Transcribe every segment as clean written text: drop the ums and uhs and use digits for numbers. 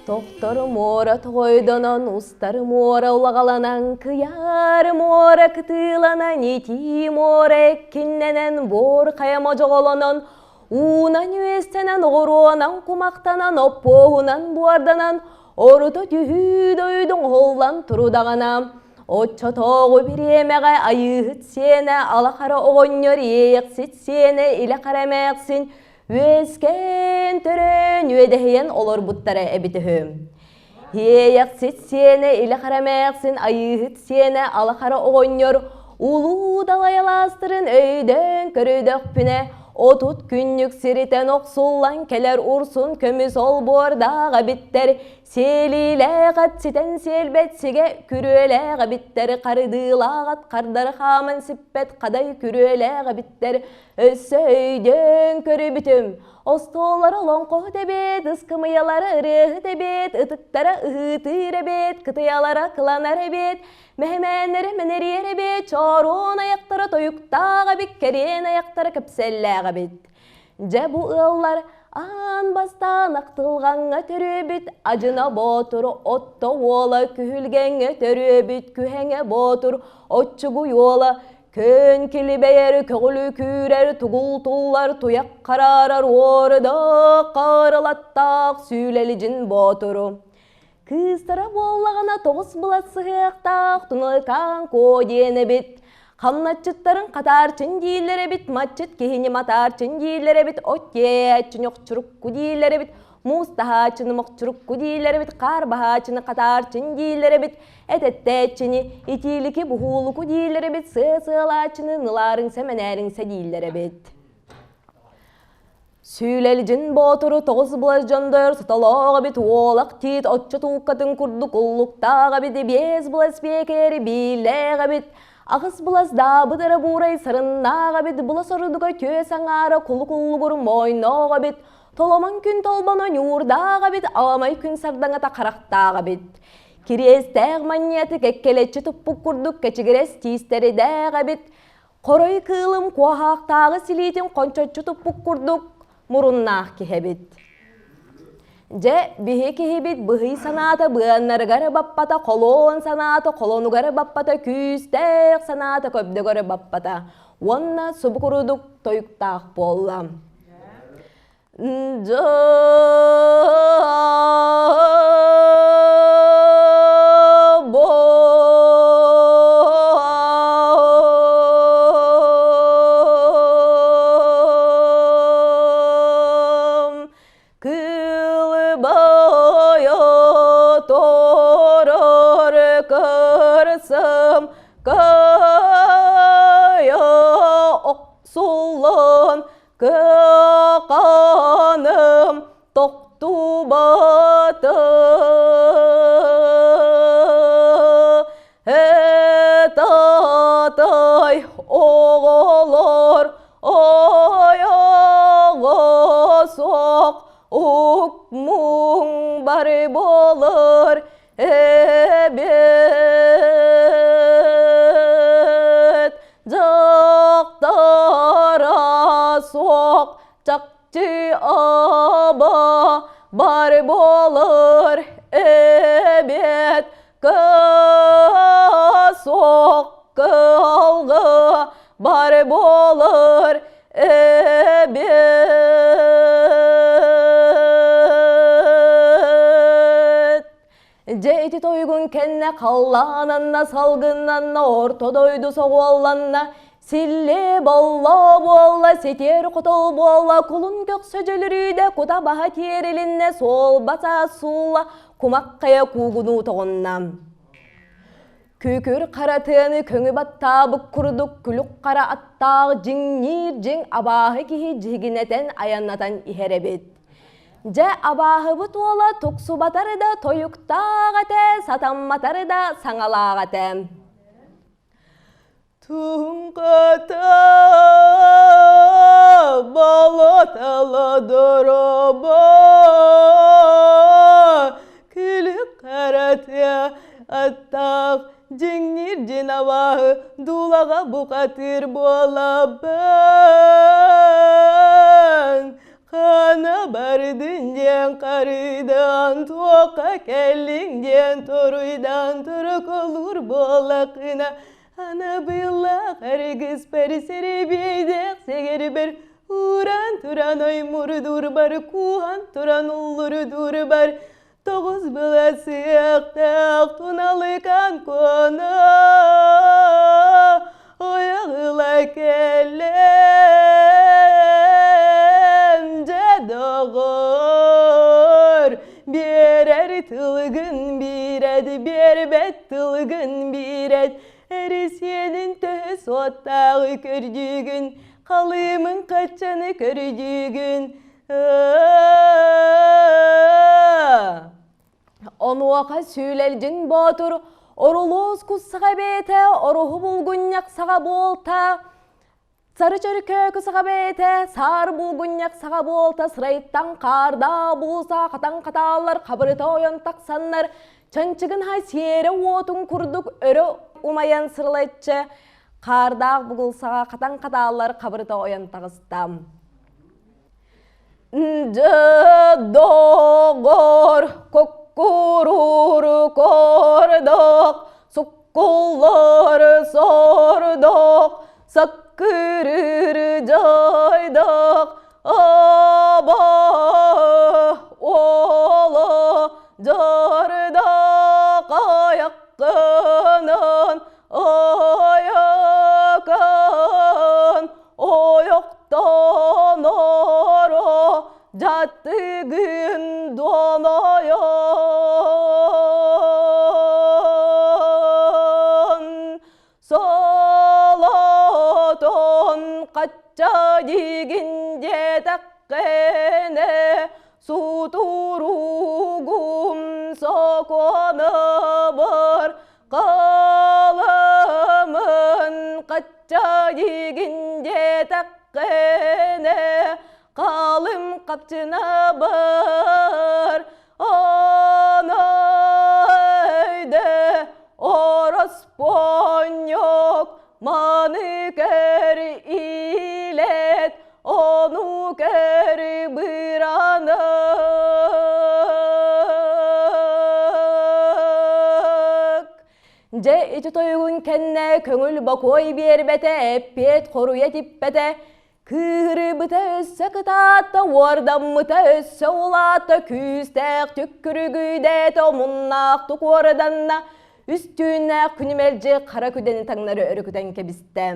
Тохтор муора тоҕойдонон, устар муора улаҕаланан, кыйаар муора кытыыланан, итии муора эккиннэнэн, буор хайа модьоҕолонон, уунан үөстэнэн, оҕуруонан кумахтанан, оппуоһунан буорданан, оруто түһүү дойдуҥ оһоллон турудаҕына, оччотооҕу бириэмэҕэ айыыһыт сиэнэ, алахара оҕонньор иэйэхсит сиэнэ, илэ хара эмээхсин үөскээн төрөөн үөдэһийэн олорбуттара эбит үһү. Иэйэхсит сиэнэ илэ хара эмээхсин айыыһыт сиэнэ алахара оҕонньор улуу далайалаастарын өйдөөн көрүдөхпүнэ 30 күннүк сиритэн охсуллан кэлэр урсун көмүс олбуордаах эбиттэр Сиэлиилээх ат ситэн сиэлбэт сигэ күрүөлээх эбиттэр харыдыылаах ат хардары хааман сиппэт хадай күрүөлээх эбиттэр өссө өйдөөн көрүбүтүм остуоллара олоҥхоһут эбит ыскымыйалара ырыаһыт эбит ытыктара ыһыытыыр эбит кытыйалара кыланар эбит мэһэмээннэрэ мэнэрийэр эбит чооруон айахтара тойуктаах эбит кэриэн айахтара кэпсэллээх эбит Дьэ бу ыаллар аан бастаан ахтылҕаҥҥа төрүөбүт Адьына Боотур Отто уола Күһүлгэҥҥэ төрүөбүт Күһэҥэ Боотур Оччугуй уола Көөн килибэйэр көҕүлү күүрэр тугул туллар туйах хараарар уордаах хаарылаттаах сүүлэлидьин боотуру Кыыстара буоллаҕына тоҕус былас сыһыахтаах Туналыкаан Куо диэн эбит. Хамначчыттарын хатаарчын дииллэр эбит, матчыт киһини матаарчын дииллэр эбит, от тиэйээччини охчурукку дииллэр эбит, муус таһааччыны мохчурукку дииллэр эбит, хаар баһааччыны хатаарчын дииллэр эбит, эт эттээччини итиилики буһуулуку дииллэр эбит, сыа сыалааччыны нылаарыҥса мэнээриҥсэ дииллэр эбит. Сүүлэлдьин Боотуру тоҕус былас дьондойор сотолоох эбит уолах тиит оччо тууккатын курдук уллуктаах эбит биэс былас биэкэри биилээх эбит аҕыс былас даабыт эрэ буурай сарыннаах эбит былас ордуга түөс аҥаара кулу-куллугур моойноох эбит толомон күн толбоно ньуурдаах эбит аламай күн сардаҥата харахтаах эбит кириэстээх манньыаты кэккэлэччи туппут курдук кэчигирэс тиистэридээх эбит Хорой кыылым куоһаахтааҕы силиитин хончоччу туппут курдук муруннаах киһи эбит. Дьэ, биһи киһибит быһый санаата быаннарыгар баппата, холуон санаата холонугар баппата, күүстээх санаата көбдөгөр баппата уонна субу курдук тойуктаах буолла. Кырсым кая охсуллан Кыаканым тохтубата Татай оҕолор ойоҕо суох укмуҥ бары буолар эбит дьахтара суох чахчы аба бар буолар эбит суох кыһалҕа бар буолар эбит Дьэ ити тойугун кэннэ халлаананна, салгыннанна, орто дойду соҕуолланна, силлиэ боллоо буолла, ситиэр хотол буолла, кулун көхсө дьөлүрүйдэ, кута баһа тиэрилиннэ, суол баса суулла, кумах хайа куугунуу тоҕунна. Күкүр хара тыаны көҥү баттаабыт курдук күлүк хара аттаах дьиҥниир дьиҥ абааһы киһи дьиһигинэтэн айаннатан иһэр эбит. Дьэ абааһыбыт уола туксубатар да тойуктаах этэ, сатамматар да саҥалаах этэ. Туҥхата болотала доробо күлүк харатыа аттаах дьиҥниир дьин абааһы дуулаҕа бухатыыр буолабын хана бардын диэн харыйдан. Туохха кэллиҥ диэн туруйдан турукулуур буоллаххына, анабыллаах аргыспар сэрэбиэйдээх сэгэрбэр ууран туран оймурдуурбар, кууһан туран уллурдуурбар тоҕус быласыахтаах туналыкан куона ойоҕула кэллэм дьэ доҕор биэрэр тылгын биирэт биэрбэт тылгын биирэт эрисиэнин төһө суоттааҕы көрдүүгүн халыымын хаччаны көрдүүгүн. Онуоха Сүүлэлдьин Боотур орулуос куссаҕа бэйэтэ оруһу булгунньах саҕа буолта, сары чөркөөкү саҕа бэйэтэ саар булгунньах саҕа буолта сырайыттан хаардаах бууса хатан хатааллар хабырыта ойон тахсаннар чанчыгын хай сиэрэ уотун курдук өрө умайан сырылаччы хаардаах бугул саҕа хатан хатааллар хабырыта ойон таҕыста. Доҕор куккуруур кордох, суккуллар сордох, саккырыыр дьайдах, аба уола дьардах айаккынан айакан ойохтоноро дьаттыгын дуонойон солотон хачча диигин диэтэххинэ сутуругум сокуонабар Халамын хачча диигин диэтэххинэ хаалым хапчына бар Онойде ороспонньок маны көр илет ону көр быранык. Дьэ ити тойугун кэннэ көҥүл бокуой биэрбэтэ, эппиэт хоруйа типпэтэ, кыыһырбыта өссө кытаатта, уордаммыта өссө улаатта, күүстээх түккүрүгүйдээтэ, омуннаахтык уорданна, үстүүннээх күнү мэлдьи хара күдэни таҥнары өрүкүтэн кэбистэ.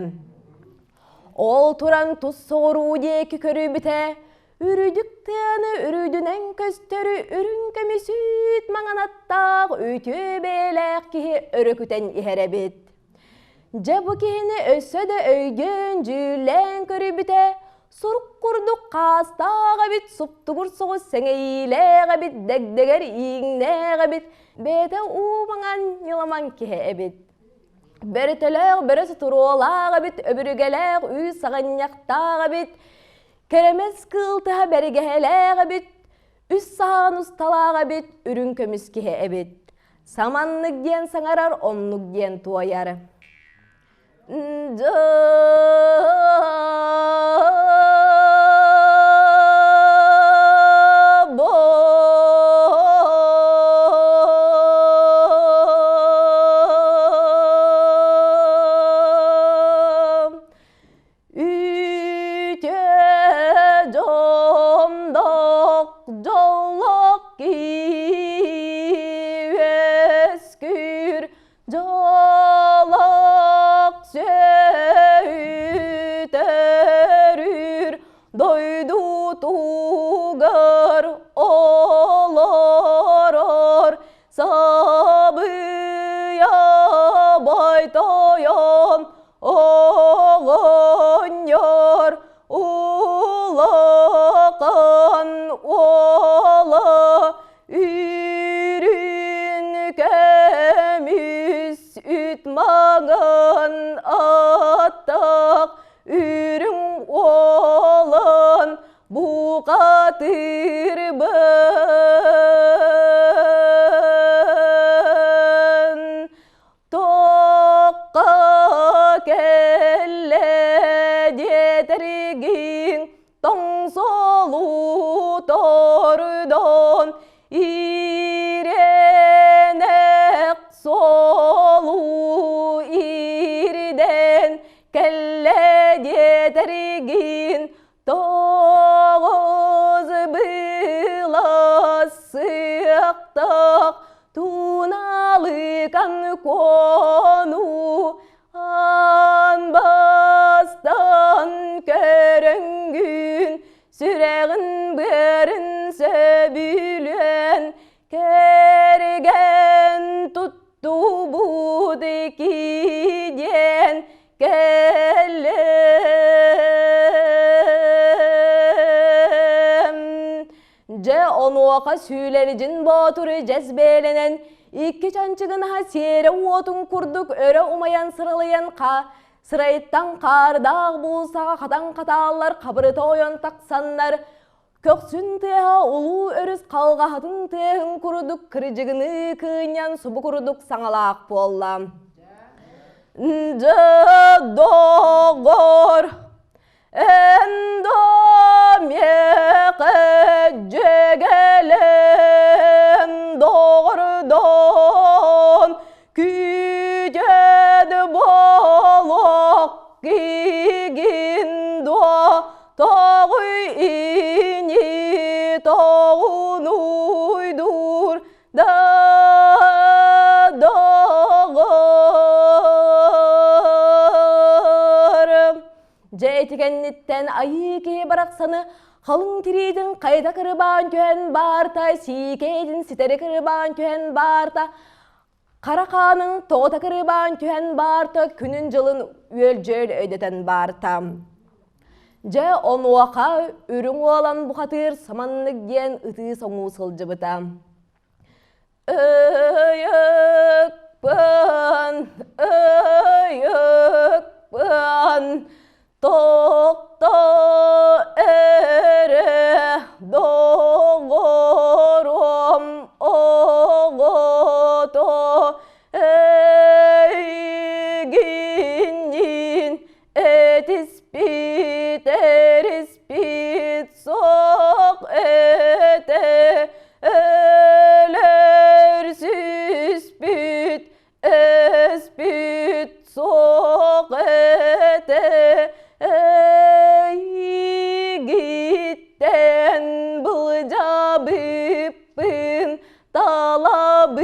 Ол туран тус соҕуруу диэки көрүбүтэ, үрүдүк тыаны үрүдүнэн көстөрү үрүҥ көмүсүүт маҥан аттаах үтүө бэйэлээх киһи өрөкүтэн иһэр эбит. Дьэ бу киһини өссө да өйдөөн дьүүллээн көрүбүтэ, сурук курдук хаастаах эбит, суптугур соҕус сэҥэйиилээх эбит, дэгдэгэр ииҥнээх эбит, бэйэтэ уу маҥан ньыламан киһи эбит. Бөрөтөлөөх бөрө сутуруолаах эбит, өбүрүгэлээх үүс саҕынньахтаах эбит, кэрэмэс кыыл тыһа бэригэһэлээх эбит, үс саһаан усталаах эбит, үрүҥ көмүс киһи эбит. Саманнык диэн саҥарар, оннук диэн туойар. Үтө дьондох дьоллох үөскүүр Дьолок сүөтөрүр дойдутугар олорор сабыйа байтойон оҕонньор улахан уола Үрүн көмүс үт маҥан аттаах үрүҥ уолан бухатыырбын. Тоққа кэллэ диэтэргин тоҥ солу тордон. Иирэнэх суолу иирдэн кэллэ диэтэргин тоҕус былассыахтах туналыкан куону аан бастан көрөнгүн сүрэҕин быарын сөбүлүөн кэргэн туттубут диэн кэллим. Дьэ онуоха сүүлэрдьин боотуру дьэс бээлэнэн икки чанчыгынаһа сиэрэ уотун курдук өрө умайан сыралыйан сырайыттан хаардаах буулсаҕа хатан хатааллар хабырыта ойон тахсаннар көхсүн тыаһа улуу өрүс халҕаһатын тыаһын курдук кырдьыгыныы кыынньан субу курдук саҥалаах буолла. Дьэ доҕор Эндомиэхэ дьэгэлэн доҕордон күүтэн буолуох киигин дуо тоҕуй ини тоҕунуйдуур да доҕор Дьэ ити кэнниттэн айыы киһи барахсаны халыҥ тириитин хайда кырыбаан түһэн баарта, сиикэйдин ситэри кырыбаан түһэн баарта, хара хаанын тоҕута кырыбаан түһэн баарта, күнүн-дьылын үөл-дьүөл өйдөтөн баарта. Дьэ онуоха үрүҥ уолан бухатыыр саманнык диэн ытыы соҥуу сылдьыбыта. Ыйыкпын, ыйыкпын, тохтоо эрэ доҕорум оҕото эйигинниин этиспит эриспит суох этэ өлөрсүспүт өспүт суох этэ эйигиттэн былдьабыппын талабыппын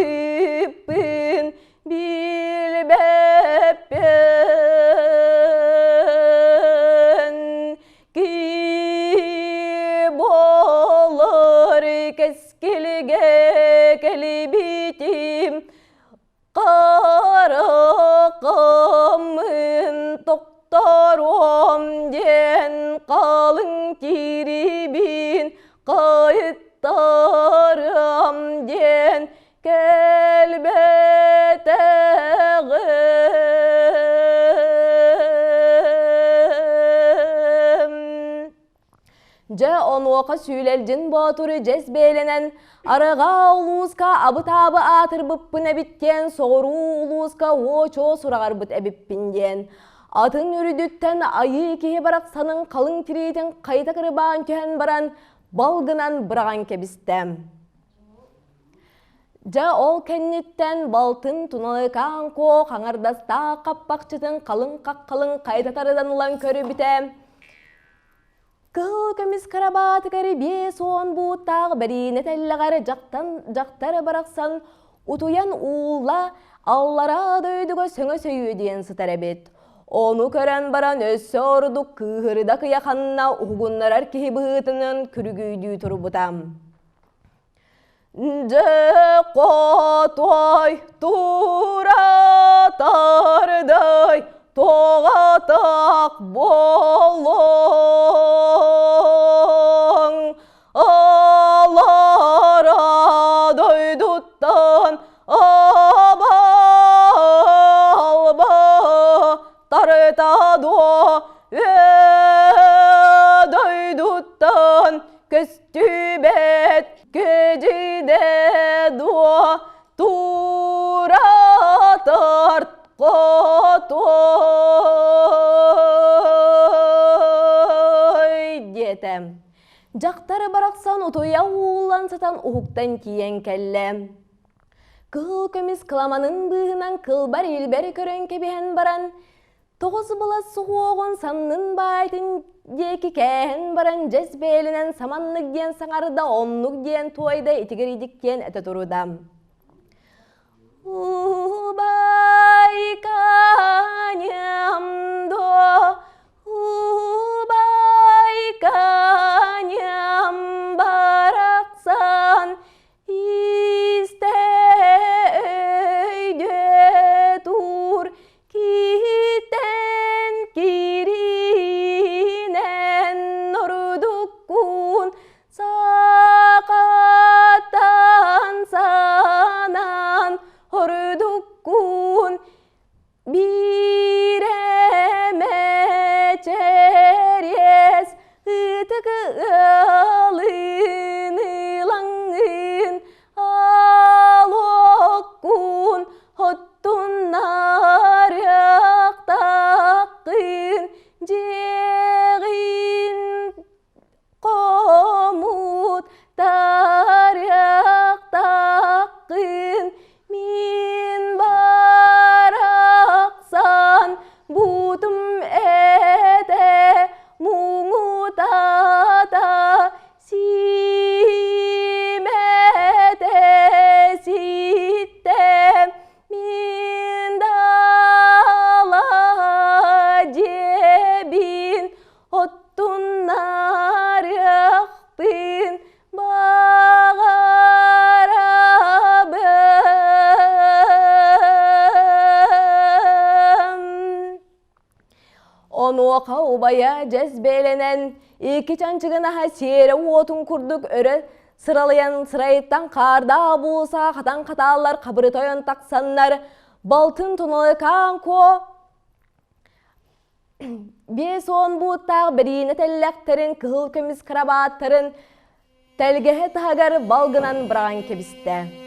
Билбэппин ки буолар кэскилгэ кэлбитим Каракаммын тохторуом диэн халыҥ кирибин кайыттарыам диэн кэлбэтэҕим. Дьэ онуоха Сүүлэлдьин Боотуру дьэс бээлэнэн арыҕаа улууска абытаабы аатырбыппын эбит диэн соҕуруу улууска уочуо сураҕарбыт эбиппин диэн атын үрдүттэн айыы киһи барахсанын халыҥ тириитин хайыта кырбаан түһэн баран бал гынан быраҕан кэбистэ. Дьэ ол кэнниттэн балтын Туналыкаан Куо хаҥардастаах хаппахчытын халыҥ хаххалын хайыта тардан ылан көрүбүтэ. Кыһыл көмүс кырабаатыгар 50 бууттаах бэриинэ тэллэҕэр дьахтан дьахтар барахсан утуйан уулла аллараа дойдуга сөҥө сөйүө диэн сытар эбит. Ону көрөн баран өссө ордук кыыһырда кыйаханна уһугуннарар киһи быһыытынан күргүйдүү турбута. Дьэ хотой тура тардай тоҕатах буолуоҥ алара дойдуттан абалба тарта дуо дойдуттан көстүбэт Көдьүдэ дуо тура тарт хотуой диэтэ. Дьахтар барахсан утуйа ууллан сытан уһуктан тиийэн кэллэ. Кыһыл көмүс кыламанын быыһынан кылбар илбэр көрөн кэбиһэн баран, тоҕус былас суһуоҕун саннын баайтын диэки кээһэн баран дьэс бээлинэн саманнык диэн саҥарда, оннук диэн туойда, итигирийдик диэн этэ турда. Убайканям до, убайканям барахсан, истэ өйдө тур, киһиттэн киринэн ордуккун Саакаттан санаан ордуккун биир эмэ чэриэс ытык ыалын ылаҥҥын алоккун оттуннарыахтааххын дьиэҕин Хомут тарыахтааххын мин барахсан буутум этэ муҥутата сиимэтэ ситтэ мин дала дьиэбин Оттуннарыахпын баҕарабын. Онуоха убайа дьэс бээлэнэн, икки чанчыгынаһа сиэрэ уотун курдук өрө сыралыйан сырайыттан хаардаах бууса хатан хатааллар хабыры тойон тахсаннар, балтын туналыкаан куо 50 бууттаах бэриинэ тэллэхтэрин кыһыл көмүс кырабааттарын тэлгэһэ таһыгар бал гынан быраҕан кэбистэ.